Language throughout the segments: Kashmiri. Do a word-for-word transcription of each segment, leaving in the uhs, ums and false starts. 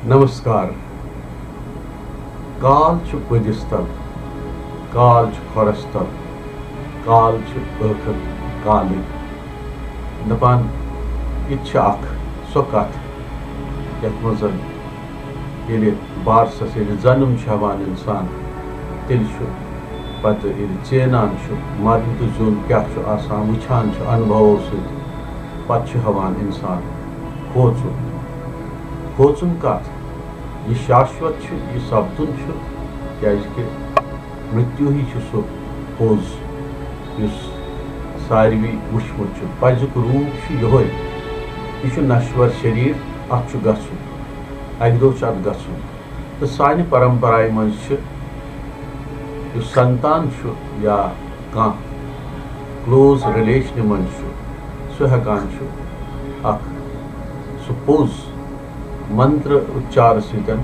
نمسکار۔ کال چھُ پٔدِس تل، کال چھُ کھۄرس تل، کال چھُ ٲخر کالٕے۔ دپان، یہِ تہِ چھِ اکھ سۄ کتھ یتھ منٛز ییٚلہِ بارسس، ییٚلہِ جنم چھُ ہٮ۪وان انسان، تیٚلہِ چھُ پتہٕ ییٚلہِ ژینان چھُ مرُن تہٕ زیُن کیٛاہ چھُ آسان، وٕچھان چھُ انوبھوو سۭتۍ، پتہٕ چھُ ہٮ۪وان انسان کھوژُن۔ کھوژُن کتھ؟ یہِ شاشوت چھُ، یہِ سپدُن چھُ، کیازِ کہِ مرتیو ہی چھُ سُہ پوٚز یُس ساروی وُچھمُت چھُ۔ پزیُک روٗپ چھُ یِہوے، یہِ چھُ نشور شریٖر، اتھ چھُ گژھُن، اکہِ دۄہ چھُ اتھ گژھُن۔ تہٕ سانہِ پرمپرایہِ منٛز چھِ یُس سنتان چھُ یا کانٛہہ کلوز ریلیشنہِ منٛز چھُ، سُہ ہٮ۪کان چھُ اکھ سُہ پوٚز منتر اُچار سۭتۍ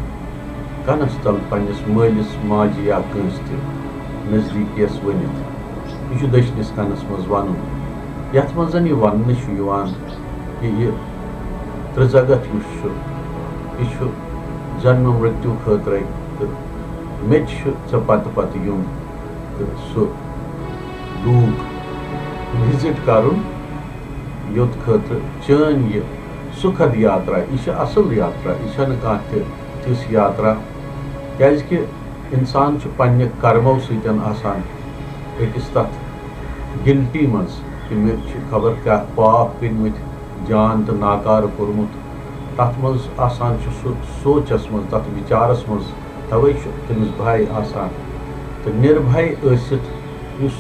کنس تل پننِس مٲلِس ماجہِ یا کٲنٛسہِ تہِ نزدیٖکیس ؤنِتھ۔ یہِ چھُ دٔچھنِس کنس منٛز ونُن۔ یتھ منٛز یہِ وننہٕ چھُ یِوان کہِ یہِ ترٛزگت یُس چھُ، یہِ چھُ جنم مرتیو خٲطرَے، تہٕ مےٚ تہِ چھُ ژےٚ پتہٕ پتہٕ یُن۔ تہٕ سُہ لوٗکھ وِزِٹ کرُن، یوٚت خٲطرٕ چٲنۍ یہِ سُکھد یاترا، یہِ چھِ اصل یاترا، یہِ چھَنہٕ کانٛہہ تہِ تِژھ یاترا، کیازِ کہِ انسان چھُ پننہِ کرمو سۭتۍ آسان أکِس تتھ گلٹی منٛز کہِ مےٚ چھِ خبر کیٛاہ پاپ کٔرمٕتۍ، جان تہٕ ناکارٕ کوٚرمُت۔ تتھ منٛز آسان چھُ سُہ سونچس منٛز، تتھ وِچارس منٛز، توے چھُ تٔمِس بھے آسان۔ تہٕ نِربھے ٲسِتھ یُس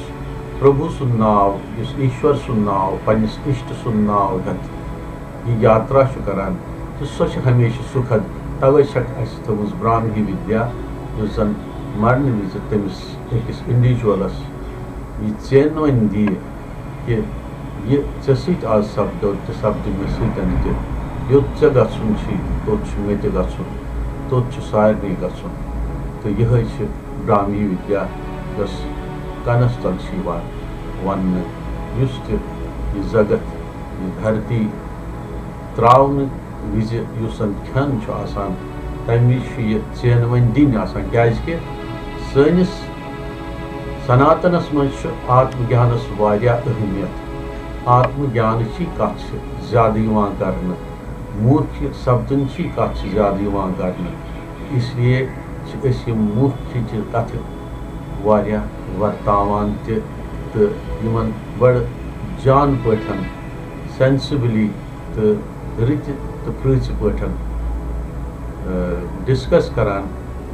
پربھو سُنٛد ناو، یُس ایشور سُنٛد ناو، پننِس اِشٹ سُنٛد ناو ہٮ۪تھ یہِ یاترا چھُ کران، تہٕ سۄ چھِ ہمیشہِ سُکھد۔ توے چھکھ اسہِ تھٲومٕژ براہمی ودیا، یُس زن مرنہٕ وِزِ تٔمِس أکِس انڈیویجولس یہِ ژینوٕنۍ دِیہِ کہِ یہِ ژےٚ سۭتۍ آز سپدیو تہِ سپدِ مےٚ سۭتۍ تہِ۔ یوٚت ژےٚ گژھُن چھُے، توٚت چھُ مےٚ تہِ گژھُن، توٚت چھُ سارنٕے گژھُن۔ تہٕ یِہوٚے چھِ براہمی ودیا، یۄس کنس تل چھِ یِوان وننہٕ۔ یُس تہِ یہِ زگت، یہِ دھرتی تراونہٕ وِزِ یُس زن کھٮ۪ن چھُ آسان، تمہِ وِزِ چھُ یہِ ژینوٕنۍ دِنۍ آسان، کیازِ کہِ سٲنِس سناتنس منٛز چھُ آتم گیانس واریاہ اہمیت۔ آتم گیانٕچی کتھ چھِ زیادٕ یِوان کرنہٕ، موٗکھہِ سپدٕنچی کتھ چھِ زیادٕ یِوان کرنہٕ۔ اس لیے چھِ أسۍ یِم موٗکھہِ چہِ کتھٕ واریاہ ورتاوان تہِ، تہٕ یِمن بڑٕ جان پٲٹھۍ، سینسبلی تہٕ رٕتہِ تہٕ پرٛژھِ پٲٹھۍ، ٲ، ڈسکس کران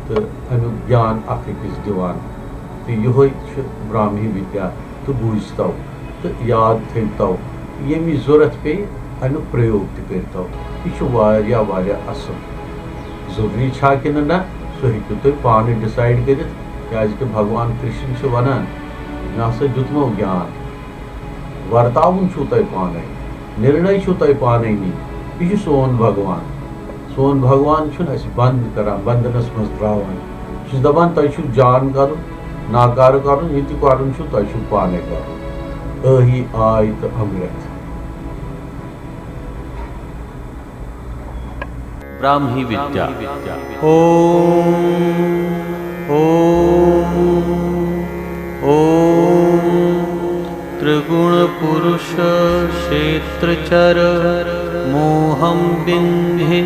تہٕ امیُک گیان اکھ أکِس دِوان۔ تہٕ یِہوٚے چھُ براہمی ودیا۔ تہٕ بوٗزتو تہٕ یاد تھٲوتو، ییٚمِچ ضوٚرتھ پیٚیہِ، امیُک پرٛیوگ تہِ کٔرتو۔ یہِ چھُ واریاہ واریاہ اصل۔ ضروٗری چھا کِنہٕ نہ، سُہ ہیٚکِو تُہۍ پانہٕ ڈِسایڈ کٔرِتھ، کیازِ کہِ بھگوان کرشن چھُ ونان، مےٚ ہسا دیُتمو گیان، ورتاوُن چھُو تۄہہِ پانے، نِرنَے چھُو تۄہہِ پانے نِنۍ۔ یہِ چھُ سون بھگوان۔ سون بھگوان چھُنہٕ اَسہِ بنٛد کران، بندنس منٛز ترٛاوان۔ سُہ چھُ دپان، تۄہہِ چھُو جان کرُن، ناکارٕ کرُن، یہِ تہِ کرُن چھُو، تۄہہِ چھُو پانے کرُن۔ ٲہی آے تہٕ امرت۔ براہمی ودیا۔ ॐ ॐ ॐ त्रिगुणपुरुषक्षेत्रचर मोहं बिन्धि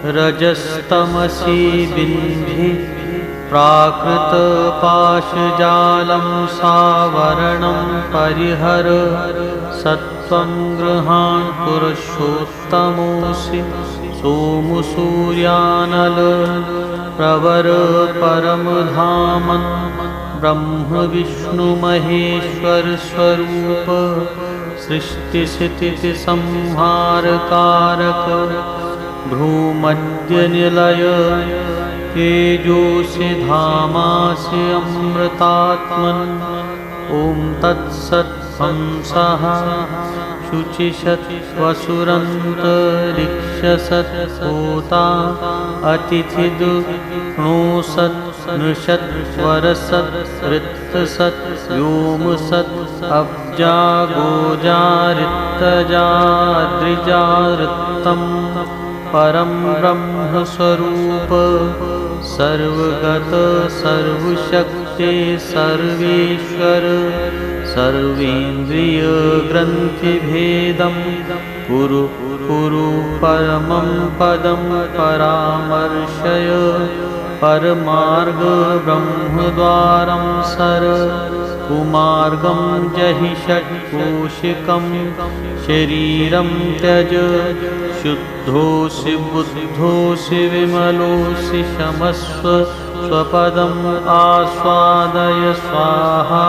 रजस्तमसी बिन्धि प्राकृतपाशजालं सावरणं परिहर सत्त्वं गृहाण पुरुषोत्तमोऽसि सोमसूर्यानल प्रवर परमधामं ब्रह्म विष्णु महेश्वर स्वरूप सृष्टि स्थिति संहार कारक भ्रूमध्य निलय तेजोसि धामासि अमृतात्मन्। ॐ तत्सत्। हंसः शुचिसत् वसुरन्तरिक्षसत् होता अतिथिदुक्ष्णोसत् नृषत् वरसत् वृत्तसत् व्योमसत् अब्जा गोजा ऋत्तजा द्रिजा ऋत्तम्। परं ब्रह्मस्वरूप सर्वगत सर्वशक्ति सर्वेश्वर सर्वेन्द्रियग्रन्थिभेदं कुरु कुरु परमं पदं परामर्शय। परमार्ग ब्रह्मद्वारं सर कुमार्गं जहि षट्कोशिकं शरीरं त्यज। शुद्धोऽसि बुद्धोऽसि विमलोऽसि क्षमस्व स्वपदम् आस्वादय स्वाहा।